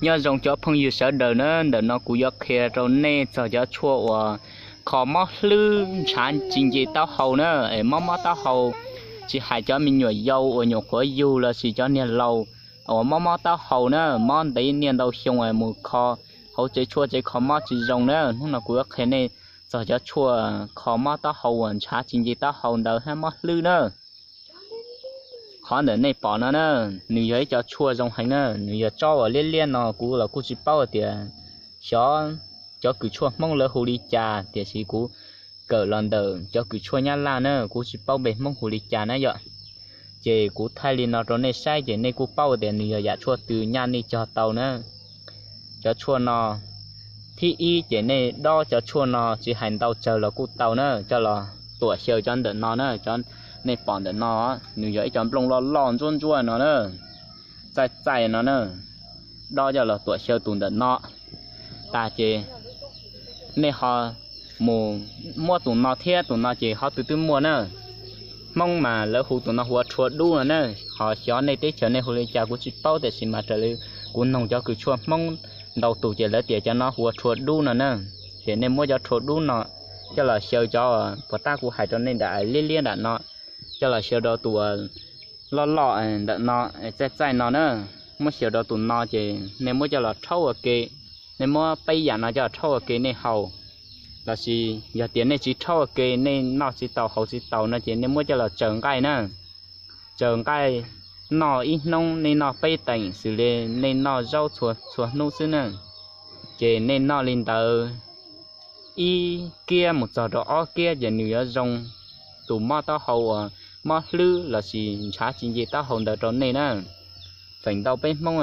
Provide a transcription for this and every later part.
Nyob zoo cov phooj ywg sawv daws na, ntawm no kuv yuav qhia rau nej txog cov tshuaj uas kho mob hlwb ntshav tsis nce taub hau na, es mob mob taub hau, tsis hais cov me nyuam yaus uas nyuam qhuav yug los sis cov niag laus uas mob mob taub hau na, mob ntev niaj ntau xyoo mus kho hauv tsev tshuaj tsev kho mob tsis zoo na. Hnub no kuv yuav qhia nej txog cov tshuaj kho mob taub hau uas ntshav tsis nce taub hau ntawd hab mob hlwb na. Qhov ntawm nej pom no na, nws yog ib co tshuaj zoo heev na, nws yog tsob uas liab liab no, kuv los kuj tsis paub tias xyov cov kws tshuaj Hmoob lawv hu li cas, tiam sis kuv kawm los ntawm cov kws tshuaj Nyab Laj na, kuv tsis paub npe Hmoob hu li cas na yom. Ces kuv thaij li no rau nej saib ces nej kuj paub tias nws yog yam tshuaj twg nyaj nej cog tau na. Cov tshuaj no, thib ib ces nej dob cov tshuaj no tsis hais ntau tsawg los kuj tau na, coj los tuam xyaw cov ntawm no na, cov nej pom ntawm no, nws yog ib co nplooj loj loj ntsuab ntsuab no na, txaij txaij no na, dob coj los tuam xyaw tus ntawm no tag ces nej ho mus muab tus no thiab, tus no ces ho twb twb muaj na. Hmoob mas lawv hu tus no hu ua rhua dub no na, ho xyov nej teb chaws nej hu li cas kuv tsis paub, tiam sis mas raws li kuv noog cov kws tshuaj Hmoob ntau tus ces lawv tias cov no hu ua rhua dub no na. Ces nej muab cov rhua dub no coj los xyaw cov puas tab kuv hais rau nej ntawm liab liab nram no, coj los xyaw rau tus loj loj ntawm no, txaij txaij no na. Muab xyaw rau tus no ces nej muab coj los rhaub ua ke, nej muab peb yam no coj los rhaub ua ke nej haus. Los sis yog tias nej tsis rhaub ua ke, nej noj tsis tau haus tsis tau no ces nej muab coj los tsaws nqaij na. Tsaws nqaij noj ib hnub nej noj peb teem xws li nej noj zaub txhua hnub xwb na. Ces nej noj li ntawd ib kiab mus txog rau ob kiab ces nws yuav zoo tus mob taub hau uas mob hlwb los sis ntshav tsis nce taub hau ntawd rau nej na. Feem ntau peb Hmoob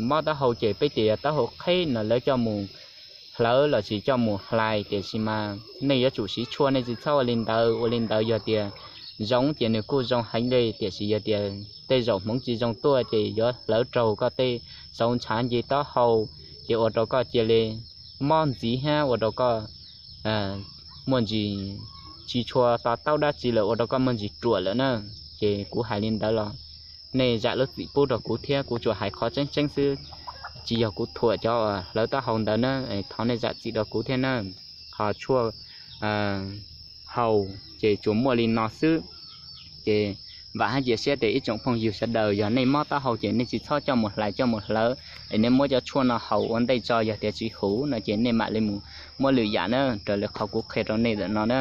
mob taub hau ces peb tias yog taub hau qheb no lawv coj mus hlawv los sis coj mus hlais, tiam sis mas nej yuav tsum siv tshuaj, nej tsis txhob ua li ntawd. Ua li ntawd yog tias zoo ces nws kuj zoo heev li, tiam sis yog tias tej zaum hmoov tsis zoo tuaj ces yuav hlawv raug koj tej saum ntshav nce taub hau, ces ua rau koj cia li mob ntxiv thiab ua rau koj muaj ntsis tsis tshua to taub dab tsi lawm, ua rau koj muaj ntsis ruam lawm na. Ces kuv hais li ntawd los nej zam lub txim pub rau kuv thiab, kuv tsuas hais qhov tseeb tseeb xwb, tsis yog kuv thuam cov hlawv taub hau ntawd na, thov nej zam txim rau kuv thiab na. Ho tshuaj haus ces tsuas muaj li no xwb. Ces vam thiab cia siab tias ib tsoom phooj ywg sawv daws yog nej mob taub hau ces nej tsis txhob coj mus hlais coj mus hlawv, es nej muab cov tshuaj no haus ua ntej tso, yog tias tsis huv no ces nej mam li mus muab lwm yam na, raws li qhov kuv qhia rau nej ntawm no na.